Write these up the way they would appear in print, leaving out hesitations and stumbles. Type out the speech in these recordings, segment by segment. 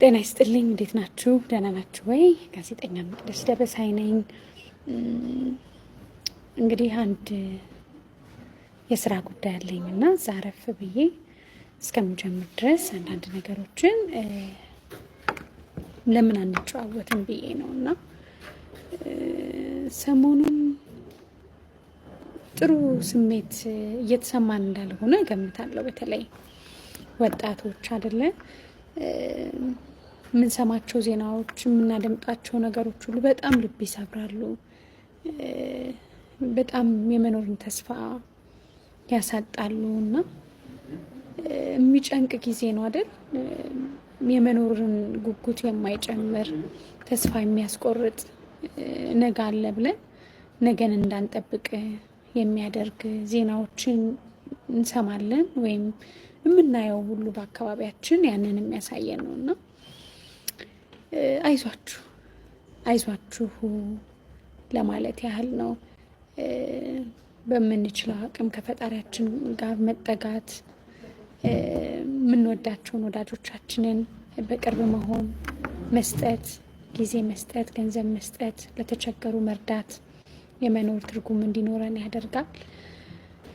ጤና ይስጥልኝ። እንዴት ናችሁ? ደህና ናችሁ ወይ? ጋዜጠኛ መቅደስ ደበሳይ ነኝ። እንግዲህ አንድ የስራ ጉዳይ አለኝ እና እዛ አረፍ ብዬ እስከምጀምር ድረስ አንዳንድ ነገሮችን ለምን አንጨዋወትም ብዬ ነው። እና ሰሞኑን ጥሩ ስሜት እየተሰማን እንዳልሆነ እገምታለሁ። በተለይ ወጣቶች አይደለ፣ የምንሰማቸው ዜናዎች፣ የምናደምጣቸው ነገሮች ሁሉ በጣም ልብ ይሰብራሉ። በጣም የመኖርን ተስፋ ያሳጣሉ እና የሚጨንቅ ጊዜ ነው አይደል? የመኖርን ጉጉት የማይጨምር፣ ተስፋ የሚያስቆርጥ፣ ነገ አለ ብለን ነገን እንዳንጠብቅ የሚያደርግ ዜናዎችን እንሰማለን ወይም የምናየው ሁሉ በአካባቢያችን ያንን የሚያሳየን ነው። እና አይዟችሁ አይዟችሁ ለማለት ያህል ነው። በምንችለው አቅም ከፈጣሪያችን ጋር መጠጋት፣ የምንወዳቸውን ወዳጆቻችንን በቅርብ መሆን፣ መስጠት፣ ጊዜ መስጠት፣ ገንዘብ መስጠት፣ ለተቸገሩ መርዳት የመኖር ትርጉም እንዲኖረን ያደርጋል።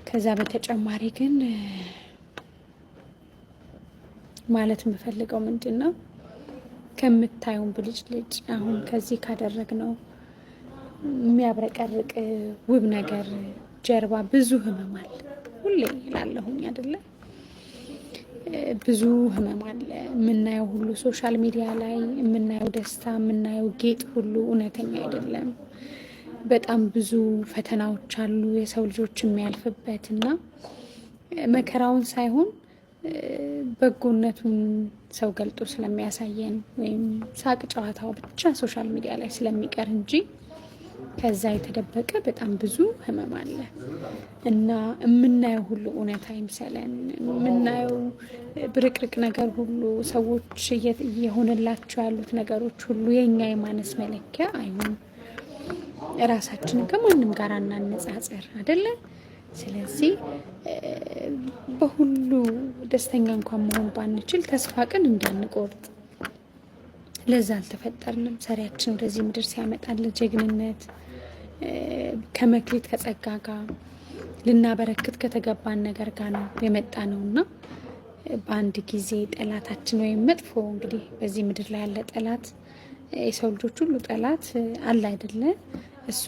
ከዛ በተጨማሪ ግን ማለት የምፈልገው ምንድን ነው፣ ከምታዩን ብልጭልጭ አሁን ከዚህ ካደረግነው የሚያብረቀርቅ ውብ ነገር ጀርባ ብዙ ህመም አለ። ሁሌ እላለሁኝ አይደለ? ብዙ ህመም አለ። የምናየው ሁሉ social media ላይ የምናየው ደስታ፣ የምናየው ጌጥ ሁሉ እውነተኛ አይደለም። በጣም ብዙ ፈተናዎች አሉ የሰው ልጆች የሚያልፍበት። እና መከራውን ሳይሆን በጎነቱን ሰው ገልጦ ስለሚያሳየን ወይም ሳቅ ጨዋታው ብቻ social media ላይ ስለሚቀር እንጂ ከዛ የተደበቀ በጣም ብዙ ህመም አለ። እና የምናየው ሁሉ እውነት አይምሰለን። የምናየው ብርቅርቅ ነገር ሁሉ፣ ሰዎች እየሆነላቸው ያሉት ነገሮች ሁሉ የእኛ የማነስ መለኪያ አይሁን። ራሳችንን ከማንም ጋር አናነጻጽር አይደለ? ስለዚህ በሁሉ ደስተኛ እንኳን መሆን ባንችል ተስፋ ቅን እንዳንቆርጥ፣ ለዛ አልተፈጠርንም። ሰሪያችን ወደዚህ ምድር ሲያመጣን ለጀግንነት፣ ከመክሊት ከጸጋ ጋር ልናበረክት ከተገባን ነገር ጋር ነው የመጣ ነው። እና በአንድ ጊዜ ጠላታችን ወይም መጥፎ፣ እንግዲህ በዚህ ምድር ላይ ያለ ጠላት፣ የሰው ልጆች ሁሉ ጠላት አለ አይደለ? እሱ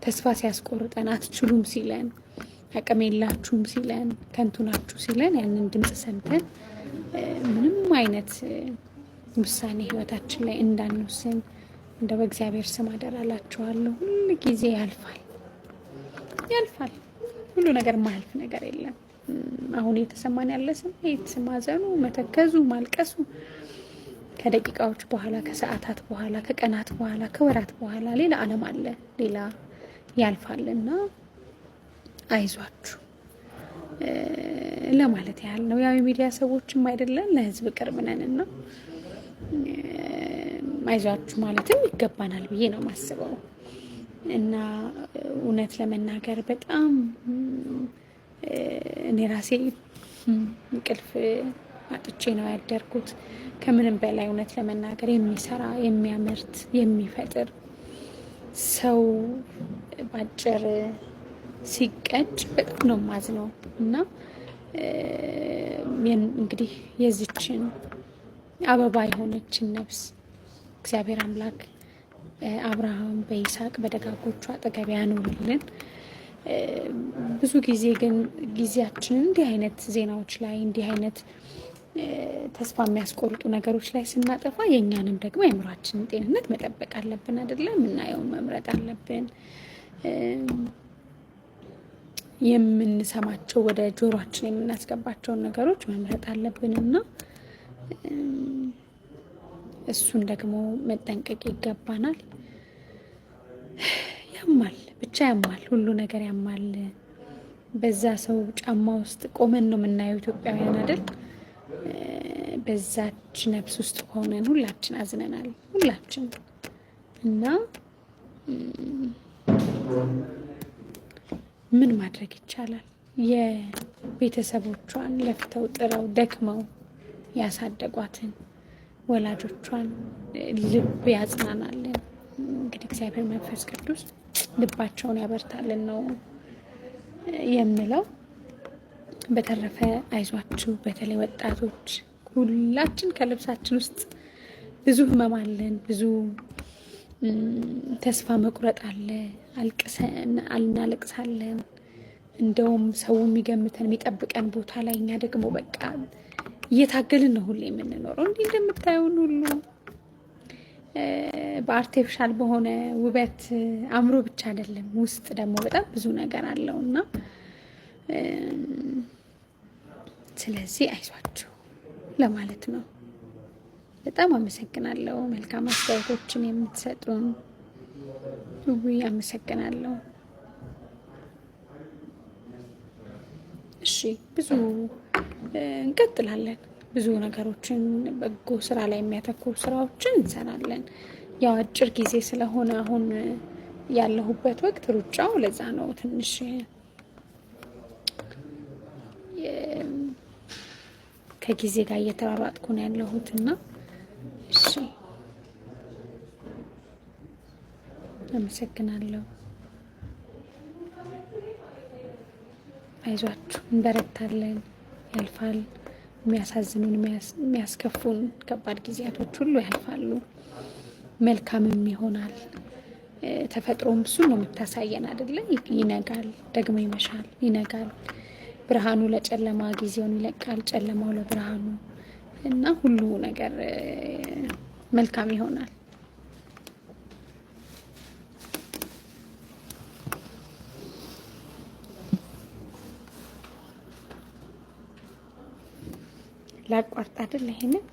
ተስፋ ሲያስቆርጠን፣ አትችሉም ሲለን፣ አቅም የላችሁም ሲለን፣ ከንቱ ናችሁ ሲለን፣ ያንን ድምፅ ሰምተን ምንም አይነት ውሳኔ ህይወታችን ላይ እንዳንወስን እንደ በእግዚአብሔር ስም አደራላችኋለሁ። ሁል ጊዜ ያልፋል፣ ያልፋል። ሁሉ ነገር፣ ማያልፍ ነገር የለም። አሁን እየተሰማን ያለ ስሜት፣ ማዘኑ፣ መተከዙ፣ ማልቀሱ ከደቂቃዎች በኋላ፣ ከሰዓታት በኋላ፣ ከቀናት በኋላ፣ ከወራት በኋላ ሌላ ዓለም አለ፣ ሌላ ያልፋል። እና አይዟችሁ ለማለት ያህል ነው። ያው የሚዲያ ሰዎችም አይደለን፣ ለህዝብ ቅርብ ነን እና አይዟችሁ ማለትም ይገባናል ብዬ ነው የማስበው። እና እውነት ለመናገር በጣም እኔ ራሴ እንቅልፍ አጥቼ ነው ያደርኩት። ከምንም በላይ እውነት ለመናገር የሚሰራ፣ የሚያመርት፣ የሚፈጥር ሰው ባጭር ሲቀጭ በጣም ነው ማዝነው። እና እንግዲህ የዚችን አበባ የሆነችን ነፍስ እግዚአብሔር አምላክ አብርሃም በይስሐቅ በደጋጎቹ አጠገብ ያኑርልን። ብዙ ጊዜ ግን ጊዜያችንን እንዲህ አይነት ዜናዎች ላይ፣ እንዲህ አይነት ተስፋ የሚያስቆርጡ ነገሮች ላይ ስናጠፋ የእኛንም ደግሞ የአእምሯችንን ጤንነት መጠበቅ አለብን አይደለ? የምናየውን መምረጥ አለብን። የምንሰማቸው፣ ወደ ጆሯችን የምናስገባቸውን ነገሮች መምረጥ አለብን እና እሱን ደግሞ መጠንቀቅ ይገባናል። ያማል፣ ብቻ ያማል፣ ሁሉ ነገር ያማል። በዛ ሰው ጫማ ውስጥ ቆመን ነው የምናየው ኢትዮጵያውያን አይደል? በዛች ነፍስ ውስጥ ሆነን ሁላችን አዝነናል፣ ሁላችን። እና ምን ማድረግ ይቻላል? የቤተሰቦቿን ለፍተው ጥረው ደክመው ያሳደጓትን ወላጆቿን ልብ ያጽናናልን። እንግዲህ እግዚአብሔር መንፈስ ቅዱስ ልባቸውን ያበርታልን ነው የምለው። በተረፈ አይዟችሁ፣ በተለይ ወጣቶች ሁላችን ከልብሳችን ውስጥ ብዙ ህመም አለን፣ ብዙ ተስፋ መቁረጥ አለ፣ እናለቅሳለን። እንደውም ሰው የሚገምተን የሚጠብቀን ቦታ ላይ እኛ ደግሞ በቃ እየታገልን ነው ሁሌ የምንኖረው። እንዲህ እንደምታየውን ሁሉ በ artificial በሆነ ውበት አእምሮ ብቻ አይደለም፣ ውስጥ ደግሞ በጣም ብዙ ነገር አለው እና ስለዚህ አይዟችሁ ለማለት ነው። በጣም አመሰግናለሁ። መልካም አስተያየቶችን የምትሰጡን ውይ አመሰግናለሁ። እሺ ብዙ እንቀጥላለን። ብዙ ነገሮችን በጎ ስራ ላይ የሚያተኩሩ ስራዎችን እንሰራለን። ያው አጭር ጊዜ ስለሆነ አሁን ያለሁበት ወቅት ሩጫው ለዛ ነው ትንሽ ከጊዜ ጋር እየተሯሯጥኩ ነው ያለሁት እና እሺ አመሰግናለሁ። አይዟችሁ፣ እንበረታለን። ያልፋል። የሚያሳዝኑን የሚያስከፉን ከባድ ጊዜያቶች ሁሉ ያልፋሉ። መልካምም ይሆናል። ተፈጥሮም እሱን ነው የምታሳየን አይደለ? ይነጋል፣ ደግሞ ይመሻል፣ ይነጋል። ብርሃኑ ለጨለማ ጊዜውን ይለቃል፣ ጨለማው ለብርሃኑ እና ሁሉ ነገር መልካም ይሆናል። ላቋርጥ አይደል ይሄንን